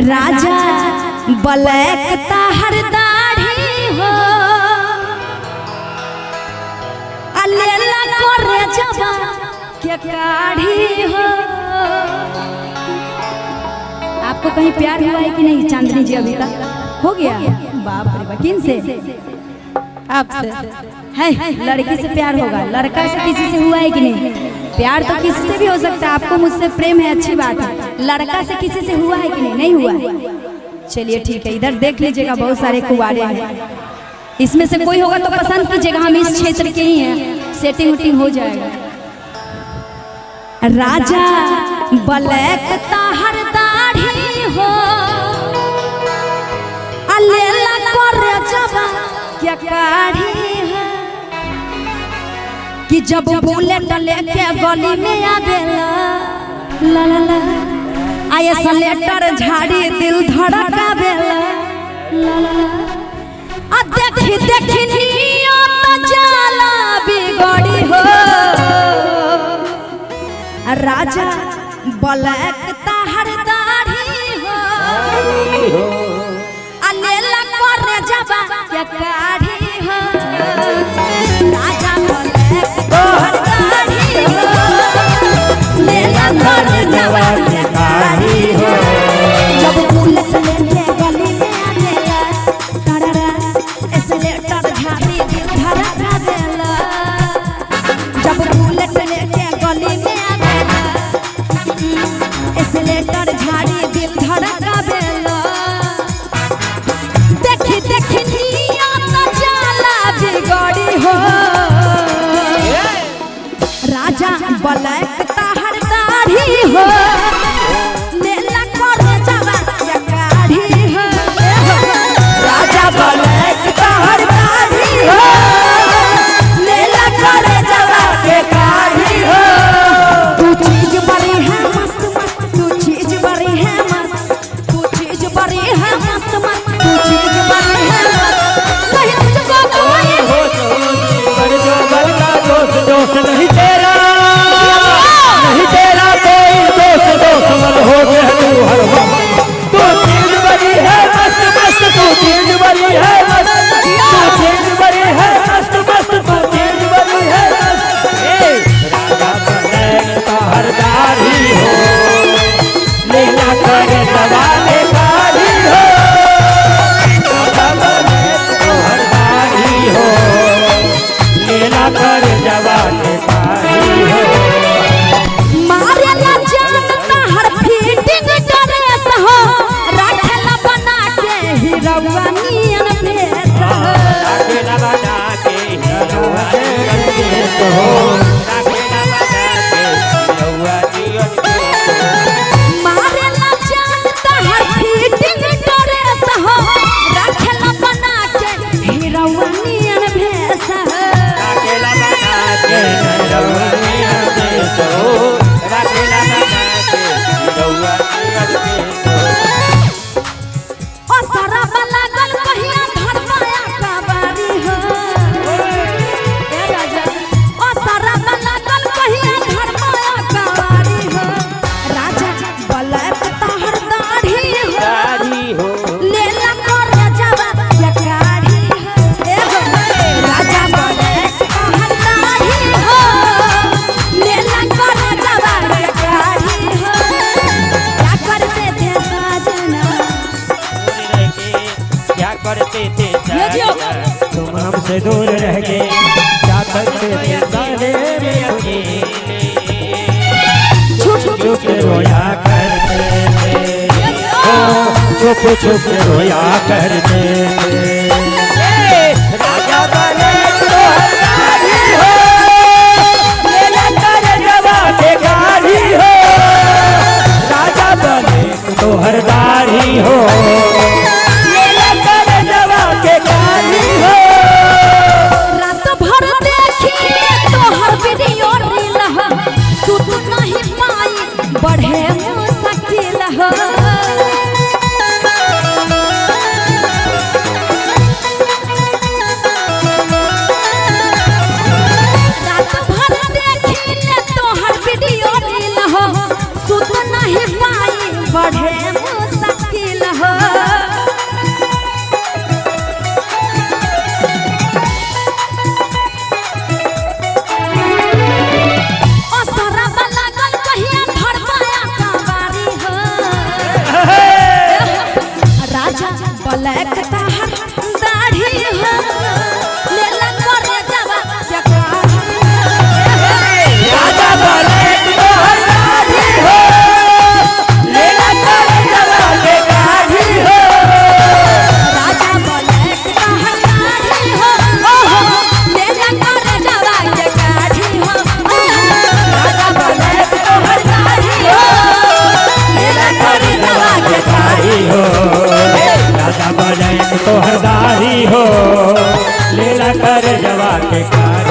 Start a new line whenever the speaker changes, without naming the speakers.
राजा black ताहर दाढ़ी हो अलेला करे जबा के काढ़ी हो। आपको कहीं प्यार हुआ है कि नहीं चांदनी जी? अभी तक हो गया? बाप रे बाप, किन से?
आपसे
है लड़की से प्यार होगा, लड़का से किसी से हुआ है कि नहीं? प्यार तो किसी से भी हो सकता है। आपको मुझसे प्रेम है, अच्छी बात है। लड़का से किसी से हुआ है कि नहीं? नहीं हुआ है। चलिए ठीक है, इधर देख लीजिएगा बहुत सारे कुंवारे हैं, इसमें से कोई होगा तो पसंद कीजिएगा। हम इस क्षेत्र के ही हैं, सेटिंग उटिंग हो जाएगा। राजा ब्लैक ताहर दाढ़ी हो अलेला करे जबा क्या काढ़ी हो कि जब बुलेट लेके गली में आवेला ला ला ला आये सलेटर झाड़ी दिल धड़कावेला ला ला ला आ देखी देखी नियत जाला बिगड़ी हो। राजा ब्लैक ताहर दाढ़ी हो अलेला करे जबा क्या काढ़ी हो। राजा ब्लैक ताहर दाढ़ी हो लेला करे जबा क्या काढ़ी हो। जब बुलेट लेके गली में आवेला तारा एसलेटर झाड़ी दिल धड़कावेला। जब बुलेट लेके गली में आवेला एसलेटर झाड़ी दिल धड़कावेला। देखी देखी नियत जाला बिगड़ी हो। राजा ब्लैक ताहर दाढ़ी हो लेला करे जबा क्या काढ़ी हो।
राजा ब्लैक ताहर दाढ़ी हो लेला करे जबा के काढ़ी हो।
तू चीज बड़ी है मस्त मस्त, तू चीज बड़ी है मस्त, तू चीज बड़ी है मस्त मस्त, तू चीज बड़ी है मस्त, नहीं तुझको कोई
पर जो बल का दोष दोष नहीं तेरा, नहीं तेरा कोई दोष दोष मत हो गया तू हर वक्त। तू चीज बड़ी है मस्त मस्त, तू चीज बड़ी है मस्त, तू चीज बड़ी है मस्त मस्त, तू चीज बड़ी है मस्त। ए राजा ब्लैक ताहर दाढ़ी हो लेला करे जबा के काढ़ी हो। राजा ब्लैक ताहर दाढ़ी हो लेला करे जबा के काढ़ी हो।
मारेला जान ताहर फिटिंग ड्रेस हो राखेला बना के हीरवा नियन भेस हो।
राखेला बना के हिरौआ नियन केस हो, राखेला बना के हिरौआ नियन केस हो।
मारेला जान ताहर फिटिंग ड्रेस हो राखेला बना के हीरवा नियन भेस हो।
राखेला बना के हिरौआ नियन केस हो, राखेला बना के हिरौआ नियन केस हो।
ओ शराब लागल कहिया धरमाया कबारी हो। ए राजा ओ शराब लागल कहिया धरमाया कबारी हो। राजा ब्लैक ताहर दाढ़ी हो
दाढ़ी हो
लेला करे जबा क्या काढ़ी हो। ए हो राजा ब्लैक ताहर दाढ़ी हो लेला करे जबा क्या काढ़ी हो। क्या करते थे साजना
दूर रह के क्या करते थे साजना,
तुम हमसे दूर रह के क्या करते थे सारे में
अकेले
छुप
चुप रोया करते थे, ओ चुप चुप रोया करते थे।
राजा ब्लैक ताहर दाढ़ी
हो लेला करे जबा के काढ़ी हो। राजा ब्लैक तोहर दाढ़ी हो लेला करे जबा के काढ़ी हो।
रात भर देखी तोहर वीडियो रील हो सुत नहीं पाई बढ़े मुश्किल हो। रात भर देखी तोहर वीडियो रील हो सुत नहीं पाई बढ़े मुश्किल
बेकार।